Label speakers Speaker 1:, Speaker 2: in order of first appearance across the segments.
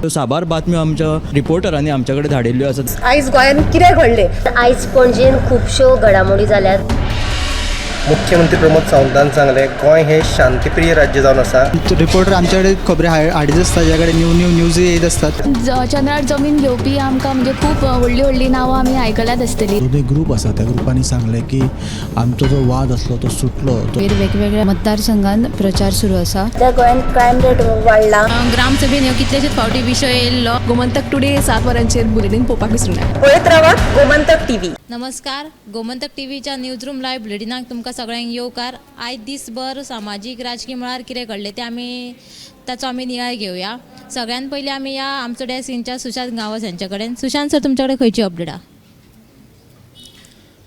Speaker 1: साबार बातम्यो आमच्या रिपोर्टरांनी आमच्या कडेन धाडिल्ल्यो आसात.
Speaker 2: आयज गोंयांत कितें घडलें?
Speaker 3: आयज पणजेन खुबश्यो घडामोडी जाल्यात.
Speaker 4: मुख्यमंत्री प्रमोद सावंतान सांगलें, गोंय हें शांतीप्रिय राज्य जावन आसा.
Speaker 5: रिपोर्टर आमच्याकडे खबरी हाडीत आसता, ज्या कडेन न्यू न्यू न्यूज येयत आसतात.
Speaker 6: चंद्रार जमीन घेवपी आमकां म्हणजे खूब व्हडलीं व्हडलीं नांवां आमी आयकल्यात आसतलीं.
Speaker 7: दोनूय ग्रूप आसा, त्या ग्रुपांनी सांगलें की आमचो जो वाद आसलो तो सुटलो तो.
Speaker 8: वेगवेगळ्या मतदारसंघात प्रचार सुरू आसा.
Speaker 3: सध्या गोंयांत क्रायम रेट वाडला.
Speaker 6: ग्रामसभेन ह्यो कितलेशेच फावटी विशय येयल्लो.
Speaker 9: गोमंतक टुडे 7 वरांचेर बुलेटीन पळोवपाक विसरूं नाका.
Speaker 2: पळयत रावात गोमंतक टीव्ही.
Speaker 10: नमस्कार, गोमंतक टीव्हीच्या न्यूज रूम लायव्ह बुलेटिनाक तुमकां सगळ्यांक येवकार. आयज दीसभर सामाजीक राजकीय मळार कितें घडलें तें आमी ताचो आमी नियाळ घेवया. सगळ्यान पयलीं आमी या आमचो डेस्क इन्चार्ज सुशांत गांवस हांचे कडेन. सुशांत सर, तुमच्या कडेन खंयची अपडेट आहा?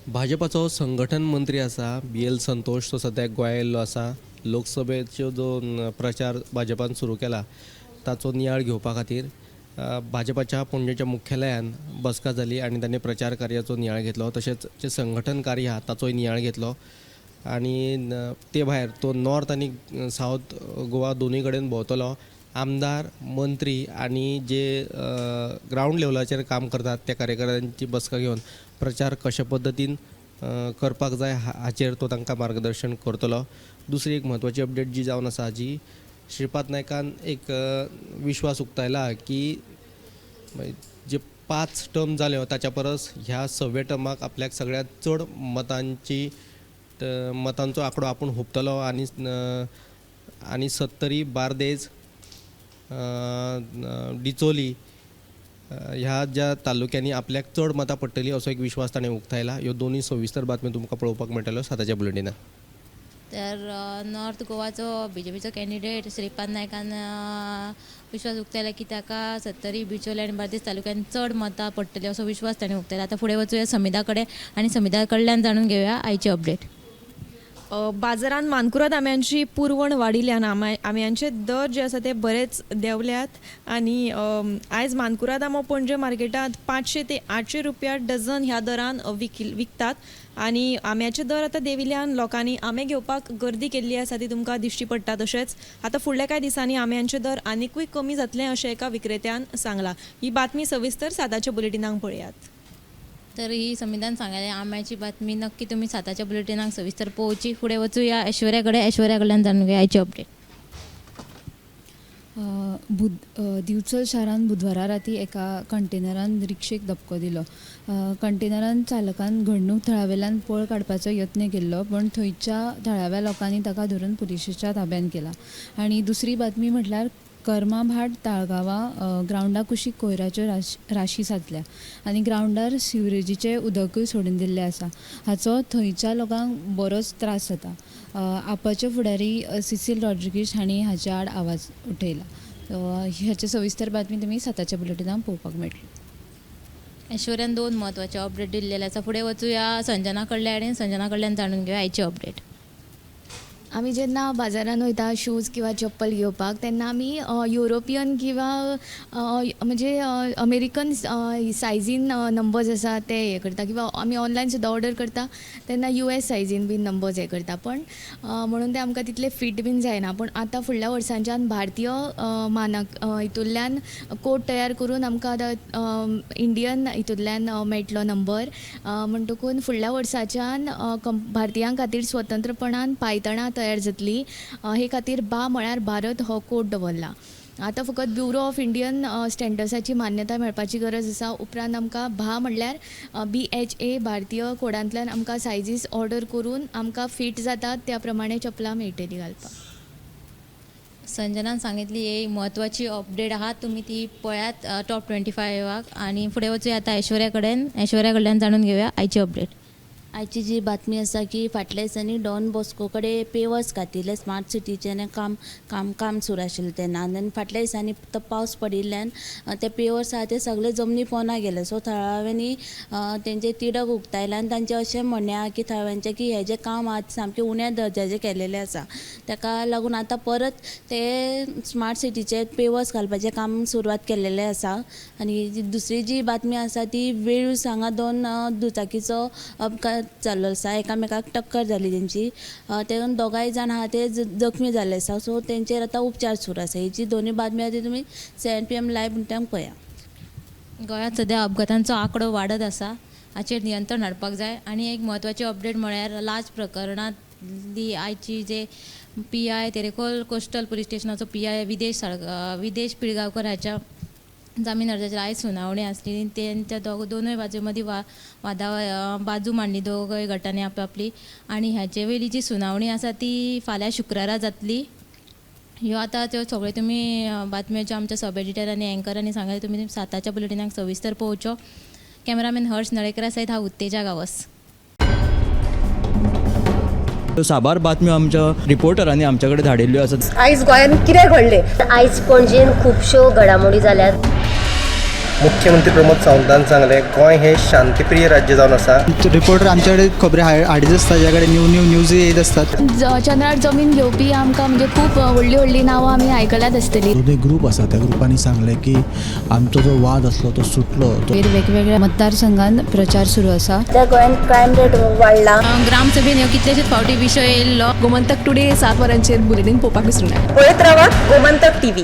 Speaker 11: भाजपाचो संघटन मंत्री आसा बी एल संतोष, तो सद्याक गोंया येयल्लो आसा. लोकसभेचो जो प्रचार भाजपान सुरू केला ताचो नियाळ घेवपा खातीर भाजपाच्या पणजेच्या मुख्यालयान बसका जाली आनी तांणी प्रचार कार्याचो नियाळ घेतलो. तशेंच जें संघटन कार्य आहा ताचोय नियाळ घेतलो आनी ते भायर तो नॉर्थ आनी सावथ गोवा दोनूय कडेन भोंवतलो. आमदार, मंत्री आनी जे ग्रावंड लेवलाचेर काम करतात त्या कार्यकर्त्यांची बसका घेवन प्रचार कशा पद्दतीन करपाक जाय हाचेर तो तांकां मार्गदर्शन करतलो. दुसरी एक म्हत्वाची अपडेट जी जावन आसा, जी श्रीपाद नायकान एक विश्वास उक्तायला की जे 5 टर्म जाल्यो ताच्या परस ह्या 6व्या टर्माक आपल्याक सगळ्यांत चड मतांचो आंकडो आपूण हुपतलो आनी आनी सत्तरी, बार्देज, डिचोली ह्या ज्या तालुक्यांनी आपल्याक चड मतां पडटलीं असो एक विश्वास ताणें उक्तायला. ह्यो दोनूय सविस्तर बातम्यो तुमकां पळोवपाक मेळटल्यो 7च्या बुलेटिनात.
Speaker 10: तर नॉर्थ गोवाचो बीजेपीचो कॅन्डिडेट श्रीपाद नायकान विश्वास उक्तायला की ताका सत्तरी, बिचोली आनी बार्देस तालुक्यान चड मतां पडटली असो विश्वास ताणें उक्तायला. आतां फुडें वचूया समिधा कडेन आनी समिधा कडल्यान जाणून घेवया आयची अपडेट.
Speaker 9: बाजारांत मानकुराद आंब्यांची पुरवण वाडिल्ल्यान आंब्यांचे दर जे आसा ते बरेच देंवल्यात आनी आयज मानकुराद आंबो पणजे मार्केटांत 500 ते 800 रुपया डझन ह्या दरान विकतात आनी आंब्याचे दर आतां देंविल्ल्यान लोकांनी आंबे घेवपाक गर्दी केल्ली आसा ती तुमकां दिश्टी पडटा. तशेंच आतां फुडल्या कांय दिसांनी आंब्यांचे दर आनिकूय कमी जातले अशें एका विक्रेत्यान सांगलां. ही बातमी सविस्तर 7च्या बुलेटिनाक पळयात.
Speaker 10: तर ही समिधान सांगलें आंब्याची बातमी नक्की तुमी 7च्या बुलेटिनाक सविस्तर पळोवची. फुडें वचूया ऐश्वर्या कडेन, ऐश्वर्या कडल्यान जाणून घेवया आयची अपडेट.
Speaker 8: दिवचल शारांत बुधवारा राती एका कंटेनरान रिक्षेक धपको दिलो. कंटेनरान चालकान घडणूक थळावेल्यान पळ काडपाचो यत्न केल्लो, पूण थंयच्या थळाव्या लोकांनी ताका धरून पुलिशेच्या ताब्यात केला. आनी दुसरी बातमी म्हटल्यार करमाभाट ताळगांवा ग्रावंडा कुशीक कोयराच्यो राशी साचल्या आनी ग्रावंडार सिवरेजीचें उदकूय सोडून दिल्लें आसा. हाचो थंयच्या लोकांक बरोच त्रास जाता. आपाचे फुडारी सिसील रॉड्रिगीश हांणी हाचे आड आवाज उठयला. हाचे सविस्तर बातमी तुमी 7च्या बुलेटिनाक पळोवपाक मेळटली.
Speaker 10: ऐश्वर्यान 2 म्हत्वाचे अपडेट दिल्लेले आसा. फुडें वचूया संजना कडल्यान आनी संजना कडल्यान जाणून घेवया आयची अपडेट.
Speaker 6: आमी जेन्ना बाजारान वयता शूज किंवा चप्पल घेवपाक तेन्ना आमी युरोपियन किंवा म्हणजे अमेरिकन सायझीन नंबर्स आसा ते हें करता किंवा आमी ऑनलायन सुद्दां ऑर्डर करता तेन्ना US सायझीन बीन नंबर्स हें करता, पण म्हणून ते आमकां तितले फिट बीन जायना. पूण आतां फुडल्या वर्सांच्यान भारतीय मानक हितूंतल्यान कोड तयार करून आमकां आतां इंडियन हितूंतल्यान मेळटलो नंबर. म्हणटकून फुडल्या वर्साच्यान भारतीयां खातीर स्वतंत्रपणान पांयतणां तयार जातली. हे खातीर बा म्हळ्यार भारत हो कोड दवरला. आतां फकत ब्युरो ऑफ इंडियन स्टँडर्साची मान्यताय मेळपाची गरज आसा. उपरांत आमकां भा म्हणल्यार BHA भारतीय कोडांतल्यान आमकां सायजीस ऑर्डर करून आमकां फीट जातात त्या प्रमाणे चपलां मेळटलीं घालपाक.
Speaker 10: संजनान सांगितली ही म्हत्वाची अपडेट आहा, तुमी ती पळयात टॉप 25 आनी फुडें वचूया आतां ऐश्वर्या कडेन, ऐश्वर्या कडल्यान जाणून घेवया आयची अपडेट.
Speaker 12: आयची जी बातमी आसा की फाटल्या दिसांनी डॉन बॉस्को कडेन पेवर्स घातिल्ले स्मार्ट सिटीचें काम काम काम सुरू आशिल्लें तेन्ना, आनी फाटल्या दिसांनी तो पावस पडिल्ल्यान ते पेवर्स आहा ते सगळे जमनी पोंदा गेले. सो थळाव्यांनी तेंचे तिडक उक्तायला आनी तांचें अशें म्हणणें आहा की थळाव्यांचें की हें जें काम आहा सामकें उण्या दर्जाचें केलेलें आसा, ताका लागून आतां परत ते स्मार्ट सिटीचे पेवर्स घालपाचें काम सुरवात केल्लेलें आसा. आनी दुसरी जी बातमी आसा ती वेळूस हांगा 2 दुचाकीचो अपघात अपघात जाल्लो आसा. एकामेकाक टक्कर जाली तेंची, तेतून दोगांय जाण आहा ते जखमी जाल्ले आसा. सो तेंचेर आतां उपचार सुरू आसा. हेची दोनूय बातमी आहा ती तुमी 7 PM live बुलेटिनाक पळया.
Speaker 10: गोंयांत सद्या अपघातांचो आंकडो वाडत आसा, हाचेर नियंत्रण हाडपाक जाय. आनी एक म्हत्वाची अपडेट म्हळ्यार लाच प्रकरणांतली आयची जे PI Terekhol coastal police स्टेशनाचो PI विदेश पिळगांवकर हाच्या जामीन अर्जाचेर आयज सुनावणी आसली. तेंच्या दोनूय बाजू मदीं बाजू मांडली दोगय गटांनी आपआपली आनी हाचे वयली जी सुनावणी आसा ती फाल्यां शुक्रारा जातली. ह्यो आतां त्यो सगळ्यो तुमी बातम्यो ज्यो आमच्या सब एडिटर आनी एंकरांनी सांगले तुमी 7च्या बुलेटिनाक सविस्तर पळोवच्यो. कॅमेरामॅन हर्ष नळेकरा सयत हांव उत्तेजा गांवस.
Speaker 1: साबार बातम्यो आमच्या रिपोर्टरांनी आमच्या कडेन धाडिल्ल्यो आसात.
Speaker 2: आयज गोंयांत कितें घडलें?
Speaker 3: आयज पणजेन खुबश्यो घडामोडी जाल्यात.
Speaker 4: मुख्यमंत्री प्रमोद सावंतान सांगलें गोंय हें शांतीप्रिय राज्य जावन आसा.
Speaker 5: रिपोर्टर आमचे कडेन खबरी हाडीत आसता, ज्या कडेन न्यू न्यू न्यूज येत आसतात.
Speaker 6: चंद्रार जमीन घेवपी आमकां म्हणजे खूब व्हडलीं व्हडलीं नांवां आमी आयकल्यात आसतलीं.
Speaker 7: दोनूय ग्रूप आसा त्या ग्रुपांनी सांगलें की आमचो जो वाद आसलो तो सुटलो.
Speaker 8: वेगवेगळ्या मतदारसंघान प्रचार सुरू आसा.
Speaker 2: सध्या गोंयांत क्रायम रेट वाडला.
Speaker 10: ग्रामसभेन ह्यो कितलेशेच फावटी विशय येयल्लो.
Speaker 13: गोमंतक टुडे 7 वरांचेर बुलेटीन पळोवपाक विसरूं नाका.
Speaker 2: पळयत रावात गोमंतक टीव्ही.